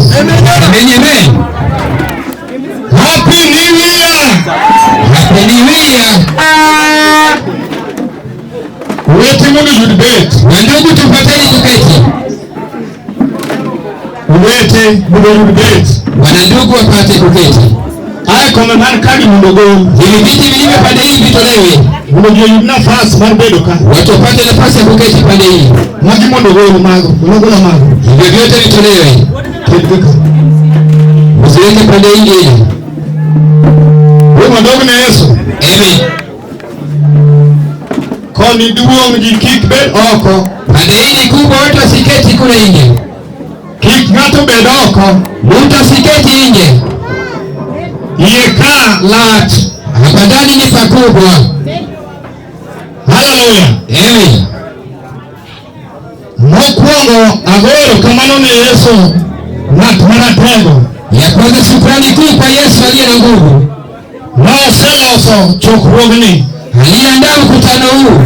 Amen. Happy New Year! Happy New Year. Waiting on you debate. Wandugu, tupateni tuketi. Waiting on you debate. Wanandugu wapate kuketi. Haya kome man kagi mondo gol. Hivi viti vilivyo pande hii vitolewe. Mondo ji oyud nafas mar bedo ka. Watu wapate nafasi ya kuketi pande hii. Magi mondo gol mago. Golo mago. Hivyo vyote vitolewe. Ketgi ka. Usiweke pande hii ingine. Wewe madogo ne Yesu. Amen. Koni duong' ji kik bed oko. Pande hii ni kubwa, watu wasiketi kule nje. Kik ng'ato bed oko. Mtu asiketi nje. Yie ka lach. Hapa ndani ni pakubwa. Haleluya. Amen. Mokwongo agoyo erokamano ne Yesu ng'at maratego. Ya kwanza, shukrani kuu kwa Yesu aliye na nguvu, Noseloso chokruogni. aliyeandaa mkutano huu.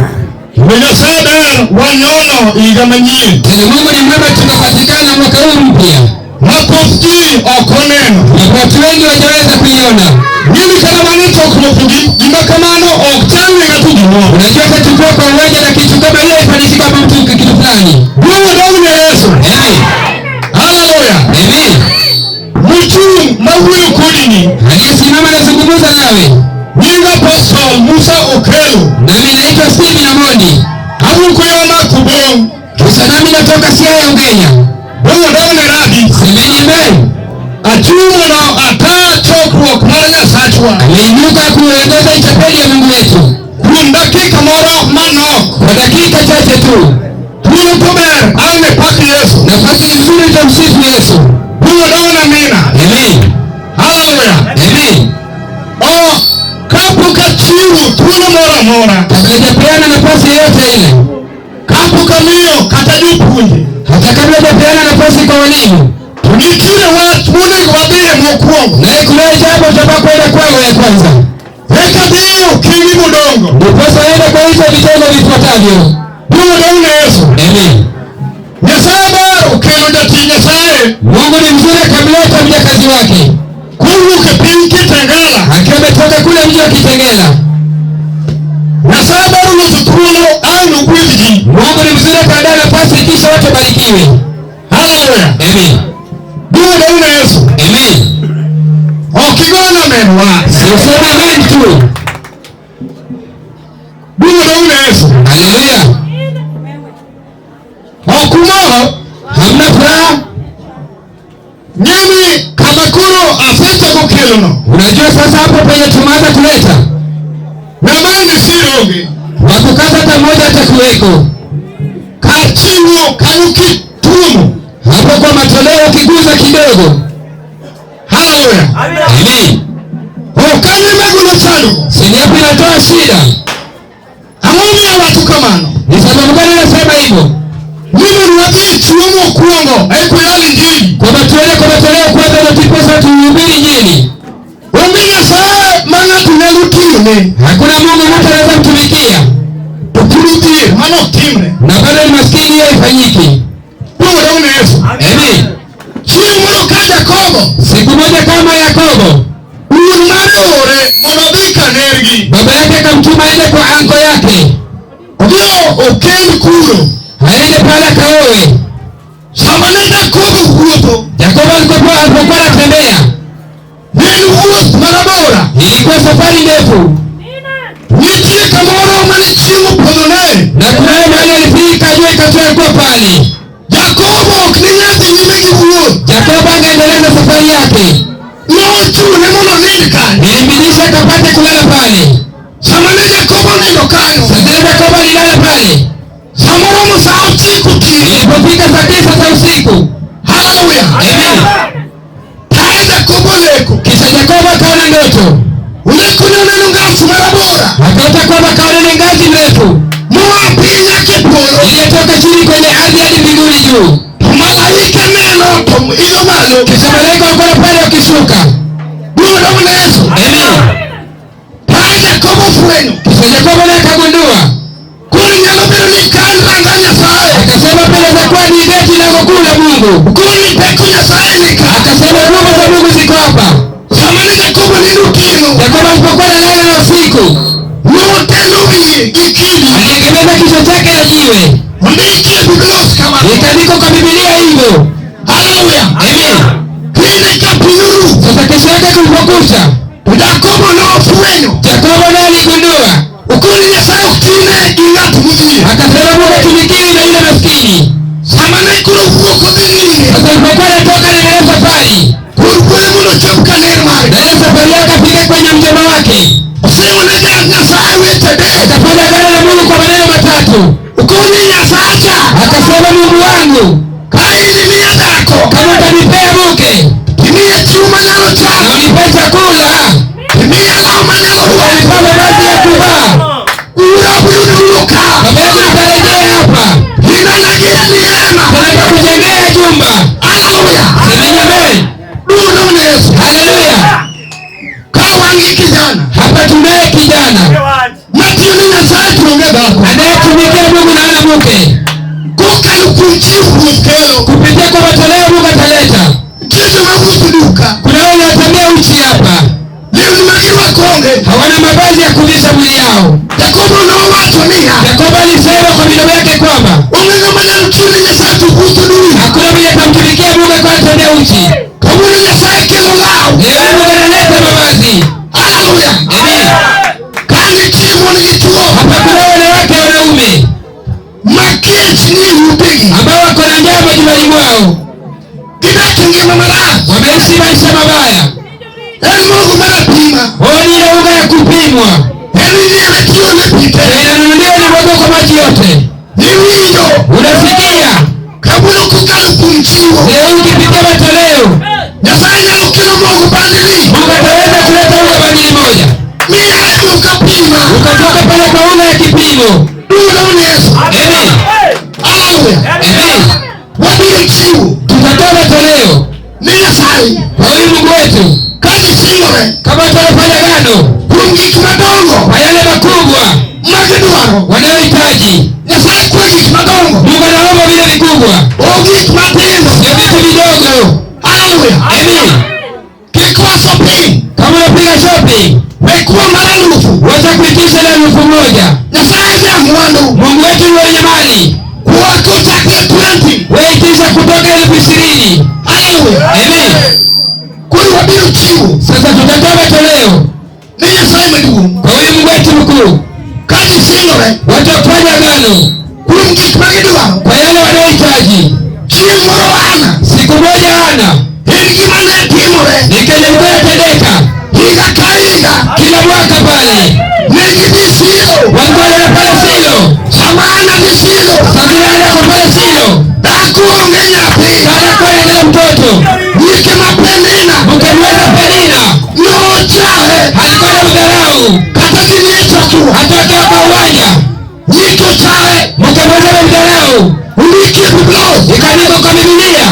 Be Nyasaye ber wanyono higa manyien. Tena Mungu ni mwema, tumepatikana mwaka huu mpya Ma thoth ji ok oneno. na watu wengi wajaweza kuiona. Gini kata mana chokruok gima kamano ok chal ne ng'ato gimoro. Unajua, atachukua kwa uwanja na kitu kama hiyo haifanyishi kama mtu kitu fulani. Duong' dog ne Yesu. Amen. Haleluya. Amen. Mochung' mawuoyo kodini. Aliyesimama nazungumza nawe, Nyinga Apostle Musa Okelo. nami naitwa Steven Amondi, Awuok Uyoma Kubong. kisha nami natoka Siaya Ugenya. Duong' dog ne Rabi. Semeni amen. Achung' mondo ata chokruok mar Nyasachwa. Ameinuka kuongoza chapeli ya Mungu wetu Kuom dakika moro manok. kwa dakika chache tu. Thuolo to ber ang' ne pak Yesu. Nafasi ni nzuri, tumsifu Yesu. Duong' dog ne Amina. Amen. Haleluya. Amen. O kapok achiwo thuolo moro amora. Kabla hajapeana nafasi yoyote ile, Kapok amiyo kata jopuonje. hata kabla hajapeana nafasi kwa walimu, To nitiere wach monego wadhiye mokwongo. naye kunaye jambo utafaa kwenda kwao ya kwanza, Eka dhiyo kiny modongo. ndiposa aende kwa hizo vitengo vifuatavyo. Duong' dog ne Yesu. Amen. Nyasaye ber okelo jatich Nyasaye Mungu ni mzuri, akamleta mjakazi wake kowuok e piny Kitengela. akiwa ametoka kule mji wa Kitengela. Nyasaye ber oloso thuolo ang' ogwedh ji. Mungu ni mzuri, akaandaa nafasi kisha watu wabarikiwe. Haleluya. Amen. Duong' dog ne Yesu. Amen. Ok igona amen wa. Si useme amen tu. Duong' dog ne Yesu. Haleluya. Ok umor. Hamna furaha? Nyinyi kama koro asechako kelono. Unajua sasa hapo penye tumeanza kuleta Ng'ama ni sir onge. wakukata hata mmoja hata kuweko Kar chiwo kanyo kituomo. hapo kwa matoleo, ukiguza kidogo. Haleluya. Amen. Ok kanyo ema golo chandruok. Si hapo inatoa shida. Ang'o miyo awacho kamano? Ni sababu gani nasema hivyo? Ni mondo wadhi e chiwo mokwongo eka wayal injili. Kwamba tuende kwa matoleo kwanza, ndio ndiposa tuhubiri Injili. Onge Nyasaye ma ng'ato nyalo tiyone. Hakuna Mungu mtu anaweza kutumikia To pud odhier mano ok timre. na bado ni maskini, hiyo haifanyiki. Duong' dog ne Yesu. Amen. Chieng' moro ka Jakobo Siku moja kama Yakobo, wuon mare oore mondo odhi kanergi. baba yake akamtuma aende kwa anko yake, Odhi okel kuro. aende pale akaoe. Sama ne Jakobo wuotho, Yakobo alipokuwa anatembea, ne en wuoth marabora. ilikuwa safari ndefu. Nitie angekuwa pale, Jakobo ok ne nyal dhi nyime gi wuoth. Yakobo angeendeleza safari yake. Nochune mondo onind kanyo. Ilimbidisha akapate kulala pale. Sama ne Jakobo onindo kanyo, Sasa Yakobo alilala pale. samoro sa 9 otieno. Ilipofika saa 9 za usiku, Haleluya. amen, Kae Jakobo oleko. kisha Yakobo akaona ndoto, Oleko ne oneno ngas marabora akaota kwamba kaona ile ngazi mrefu moa piny nyaka e polo. iliyotoka chini kwenye ardhi hadi mbinguni juu. To malaike neno to idho malo. Kisha malaika walikuwa pale wakishuka. Duong' ne Yesu. Amen. Kae Jakobo ofwenyo. Kisha Yakobo naye akagundua, Koro nyalo bedo ni kan ranga Nyasaye. akasema pale za kuwa ni geti lango kuu la Mungu. Koro ni teko Nyasaye ni ka. Akasema nguvu za Mungu ziko hapa. Sama ne Jakobo nindo otieno, Yakobo alipokuwa analala na usiku, notelo wiye gi kidi. aliegemeza kichwa chake na jiwe. Ondiki e Biblos kamano. Ikaandikwa kwa Biblia hivyo. Haleluya. Amen. Pile ka piny oru, Sasa kesho yake kulipokucha, to Jakobo nofwenyo. Yakobo naye aligundua, Okoni Nyasaye ok tine gi ng'at modhier. akasema Mungu atumikiwi na yule maskini. Sama ne koro owuok odhi nyime, Sasa alipokuwa anatoka anaendelea safari, kor wuoyi mondo ochop ka ner mare. na ile safari yake afike kwenye mjomba wake, Osingo ne Nyasaye weche adek. akafanya agano na Mungu kwa maneno matatu. Okoni Nyasacha, Akasema, Mungu wangu, ka in imiya dhako, kama utanipea mke timiya chiemo manyalo na chamo, unipee chakula, timiya law manyalo rwako, utanipea mavazi ya kuvaa, ura biro duogo ka, baba yangu nitarejea hapa kendo anagerni hema. tena nitakujengea jumba. Haleluya. Semeni amen. Duong' ne Yesu. Haleluya. Ka wan gi kijana Hapa tunaye kijana matiyo ne Nyasaye to onge dhako, anayetumikia Mungu na hana mke. kokalo kuom chiwo ruoth kelo, Kupitia kwa matoleo Mungu ataleta. nitie joma wuotho duka, Kuna wale wanatembea uchi hapa, lewni ma girwako onge. hawana mavazi ya kuvisha mwili yao. Jakobo nowacho niya, Yakobo alisema kwa midomo yake kwamba onge ng'ama nyalo tiyo ne Nyasaye to wuotho duk. hakuna mwenye atamtumikia Mungu akiwa anatembea uchi. Kawuono Nyasaye kelo law. Leo Mungu analeta mavazi. Haleluya. Amen. Ka nitie mon gi chwo Hapa kuna wanawake wanaume ma kech ni e utegi, ambao wako na njaa majumbani mwao, gidak e ngima marach. wameishi maisha mabaya. En mogo mar apima, Hii ni ile unga ya kupimwa en inyiewe tiole pi te. na inanunuliwa ni mwago kwa maji yote. Iwinjo Unasikia kawuono kokalo kuom chiwo, leo hii ukipitia matoleo, Nyasaye nyalo kelo mogo bandili Mungu ataweza kuleta unga bandili moja miya e duka pima. ukatoka pale kwa unga ya kipimo. Duong' ne Yesu. Amen. Haleluya. Amen. Wabiro chiwo Tutatoa matoleo ne Nyasaye kwa huyu Mungu wetu ka gisingore kama tunafanya agano kuom gik madongo kwa yale makubwa ma gidwaro. wanayohitaji. Nyasaye kwayo gik madongo, Mungu anaomba vile vikubwa, ok gik matindo. sio vitu vidogo. Haleluya. Amen. Kik waso piny, Kama unapiga shopping, we kuo mar alufu. wacha kuitisha ile 1000. Nyasaye jamwandu, Mungu wetu ni mwenye mali, kwa kochakre 20. waitisha kutoka 20,000. Haleluya. Amen. Koro wabiro chiwo Sasa tutatoa matoleo ne Nyasaye maduong' kwa huyu Mungu wetu mkuu, ka gisingore watafanya agano kuom gik ma gidwaro. kwa yale wanayohitaji. Chieng' moro Ana, Siku moja Hana en gima ne timore ni kenye ilikuwa inatendeka higa ka higa, kila mwaka pale, ne gidhi Shilo. walikuwa wanaenda pale Silo. Sama Ana dhi Shilo, Sasa Hana kwa pale Silo, dhako onge nyathi, Hana kwa anaenda mtoto nyike ma Penina mkemweza Penina nochaye alikuwa na mdharau kata ginie chokruok, hata akiwa kwa uwanja, nyike ochaye mkemweza na mdharau. ondiki e Biblos. Ikaandikwa kwa Biblia,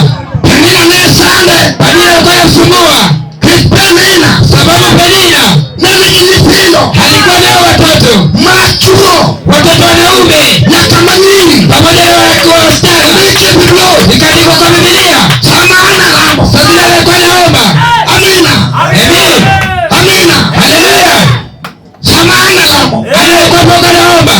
Penina ne sande Penina alikuwa anamsumbua nikech Penina sababu Penina ne nigi nyithindo alikuwa nao watoto, machuo watoto wanaume nyaka manyiri. pamoja na wasichana. Ondiki e Biblos. Ikaandikwa kwa Biblia. Sama Ana lamo. Sasa yule alikuwa anaomba. Amina. Amen. Amina. Haleluya. Sama Ana lamo. Ana alikuwa poka anaomba.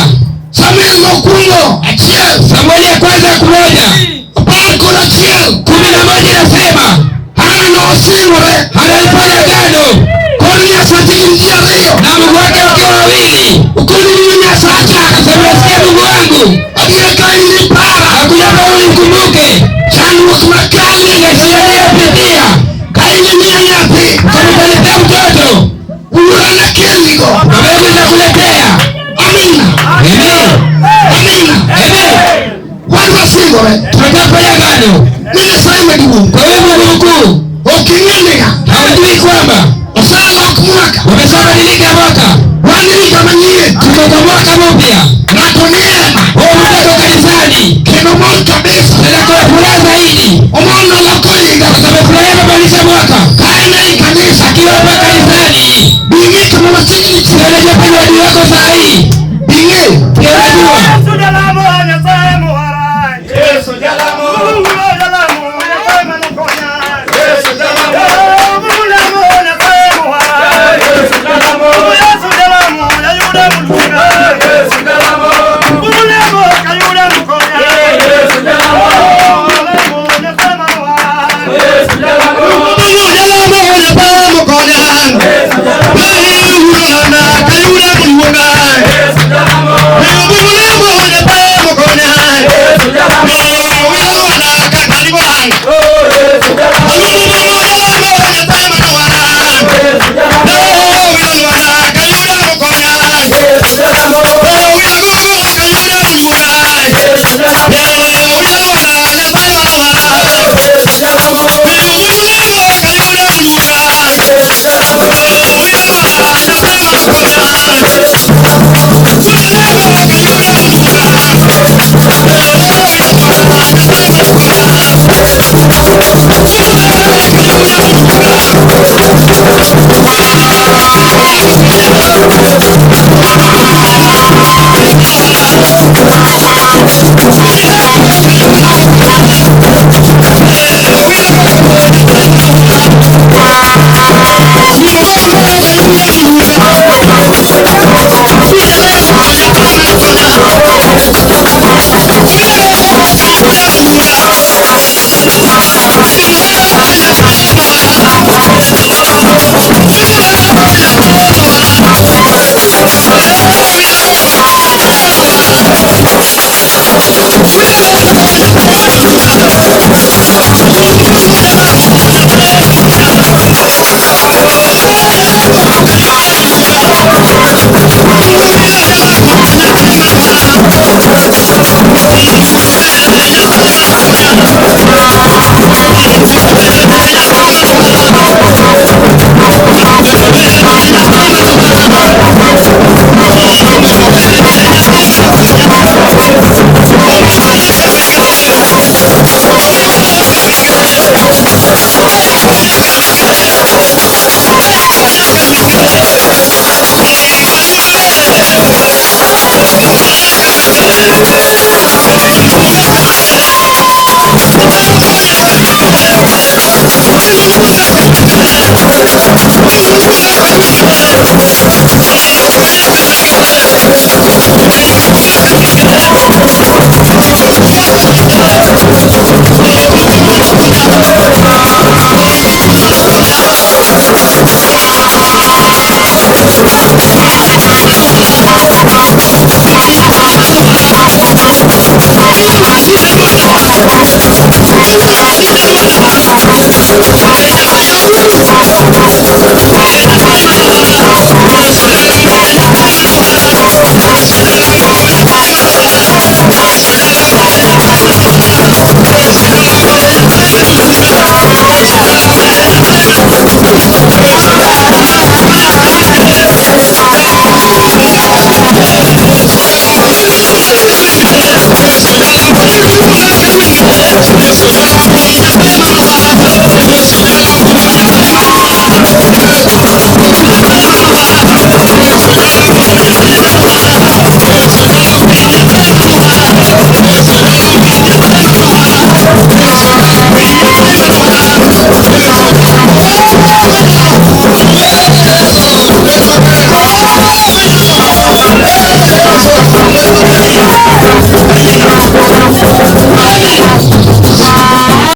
Samuel mokwongo achiel Samueli ya kwanza 1 11 11 inasema Hana nosingore Hana alifanya agano kod Nyasache gin ji ariyo. na Mungu wake wakiwa wawili. Okoni ni Nyasacha Akasema, nasikia Mungu wangu, adier ka in ipara Nakuja hapa unikumbuke. Chandruok makale. Ile shida niliyopitia. Ka in imiya nyathi. Kama utaniletea mtoto, Bura nakelnigo. baba yangu nitakuletea. Amina. Amen. Amina. Amen. Wan wasingore. Tunataka kufanya agano Ni Nyasaye maduong'. kwa